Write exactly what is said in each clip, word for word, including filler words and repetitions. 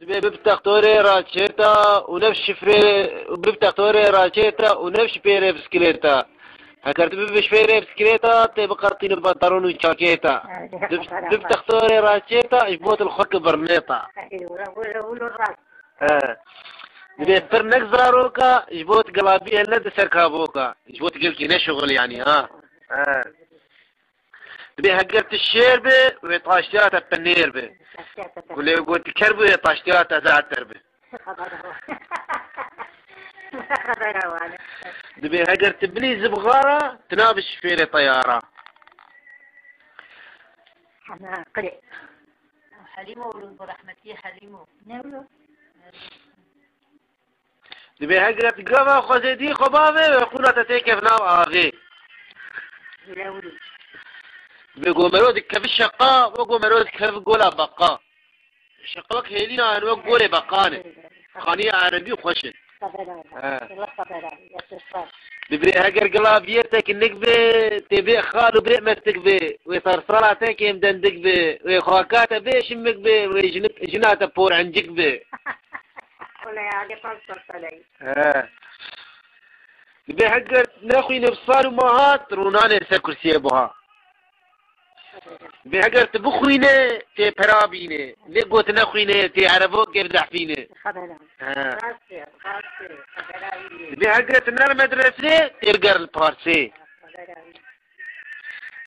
Dibê bib textorê raçêta û nev şifrê, bib textorê raçêta û nev şifrê biskilêta. Heger tu bib şifrê biskilêta, tê biqertîne pantalon û çakêta. Bib, bib textorê raçêta, ji bo tu li xwe ki birnêta. He. Dibê pir nek zaroka, ji bo tu gelabiyê ne di ser kaboka. Ji bo tu gelkî ne şixul yanî, ha. He. Dibê heger tu şêr be, wê taştiya te penêr be. Taştiya te penêr. Ku lê got ker be, wê taştiya te zehter be. Xebera wa. Xebera wa ne. Dibê heger tu bilî zibxara, tu nabe şifêrê teyara. Hema qilê. Helîmo wilo, bi rehmetî Helîmo. Ne wilo? Dibê heger tu gava xwe zêdî xwe bavê, wê qûna te têkeve nav avê. Dibê gomero dikeve şeqa, wê gomero dikeve gola beqa. Şeqa wek hêlîna, yani wek golê beqan e. Xaniyê erebî xweş e. He. Dibê heger gila biyê te kinik be, tê bê xal û bê mestik be, wê sersala te kêm dendik be, wê xaka te bê şimik be, wê jinik, jina te por encik be. Wele ya, ne fazla salay. He. Dibê heger nexwîne bi sal û mahat, rûnanê ser kursiyê buha. Dibê heger tu bixwîne, tê pera bîne. Lê got nexwîne, tê erebokê bidehfîne. Xebera. He. Rastê, rastê, xebera wî. Dibê heger tu ner medresê, tê ger li parsê. Xebera wî.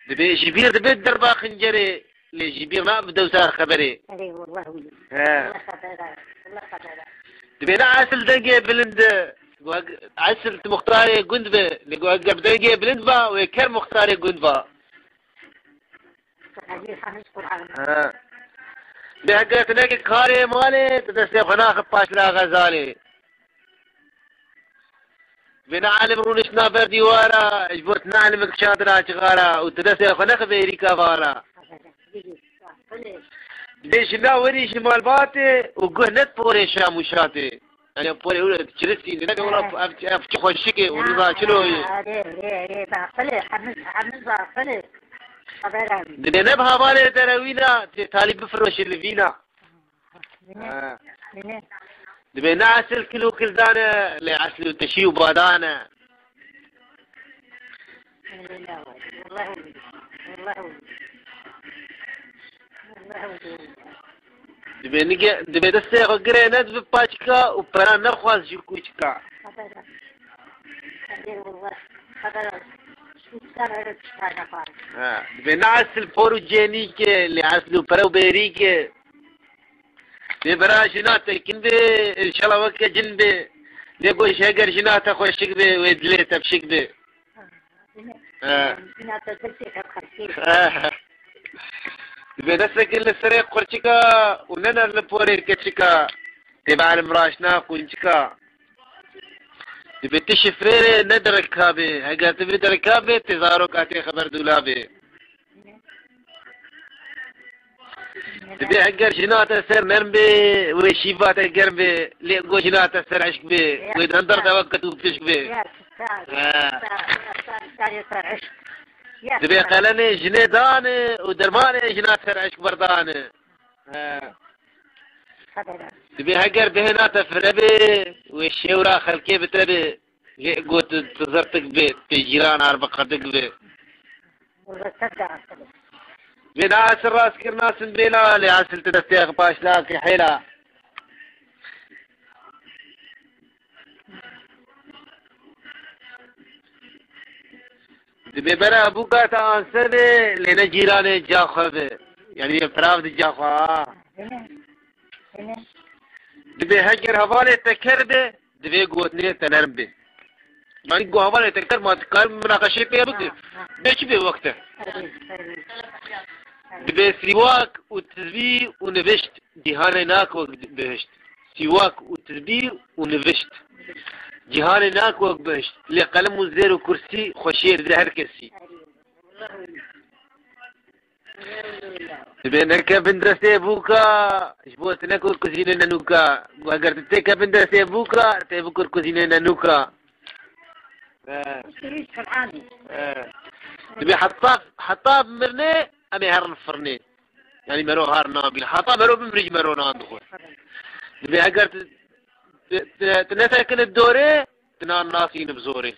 Dibê ji bîr dibe derba xincerê. Lê ji bîr nabe dewsa xeberê. Erê, wallah wî. He. Wallah xebera, wallah xebera. Dibê ne esil dengê bilind e. Esil tu muxtarê gund be. Lê got eger bi dengê bilind ba, wê ker muxtarê gund ba. Hezî hemiz Qur'an. He. Dibê heger tu neke karê malê, tu destê xwe naxe paşla xezalê. Vê ne elim rûniştina ber dîwara, ji bo tu ne elimik şandina cixara û tu destê xwe nexe bêrîka vara. Dibê jina werî ji malbatê û guh net porê şam û şatê. Yani porê wilo çirisî, ne wilo ev, ev çi xweşik e û niza çilo ye. Erê, erê, erê, baqilê, hemiz, hemiz baqilê. Xebera wî. Dibê ne bi havalê derewîna, tê talî bifiroşe li vîna. Bine, ha. Bine. Dibê ne esil kil û kildan e, lê esil û teşî û badan e. Wallah, wallah, wallah. Dibê nige, dibê destê xwe girê ne dibe paçika û pera nexwaz ji kûçika. Xebera. Xebera, wallah. Xebera. Kûçika ne çika nexwaz. Ha, dibê ne esil por û cênîk e, lê esil û pere û bêrîk e. Lê bera jina te kin be, înşallah weke cin be. Lê got ji heger jina te xweşik be, wê dilê te pişik be. He. Jina te dilê te xweşik be. He, he. Dibê desteke li serê qurçika û nener li porê keçika. Tê bi elim raşna qûnçika. Dibê tu şifrê ne dereka be. Heger tu vê dereka be, tê zaroka tê xeber dûla be. Dibê heger jina te ser nerm bê, wê şîva te germ bê, lê go jina te ser eşk bê, wê dendar te wek ketû pişk bê. He. Dibê qelenê jinê dane û dermanê jina te ser eşk berdane. He. Dibê heger bihêna te fire bê, wê şêwra xelkê bi te bê. Lê got tu zirtik bê, tu cîran ar bi qirdik bê. Vê da esil rast kir nasin bêla, lê esil tu destê xwe paşla ki hêla. Dibê bera bûka te anse bê, lê ne cîranê ca xwe bê. Yanî pirav di ca xwe ha. Dibê heger hevalê te ker bê, divê gotinê te nerm bê. Yanî ku hevalê te ker ma dikar minaqeşê pê bike. Ha, ha. Bê çi bê wek te? Erê, erê. Dibê sîwak û tizbî û nivişt cîhanê nak wek bihişt. Sîwak û tizbî û nivişt. Cîhanê nak wek bihişt. Lê qelem û zêr û kursî xweşiyê dide her kesî. Erê. Dibê neke bin destê bûka, ji bo tu nekur kuzînê nenûka. Eger tu têke bin destê bûka, tê bikur kuzînê nenûka. He. He. Dibê heta, heta mirnê, em ê herin firnê. Yanî mero har nabîn. Heta mero bimrî ji mero nan dixwe. Divê eger tu, tu, tu, tu nesekine dorê, tu nan nasîne bi zorê.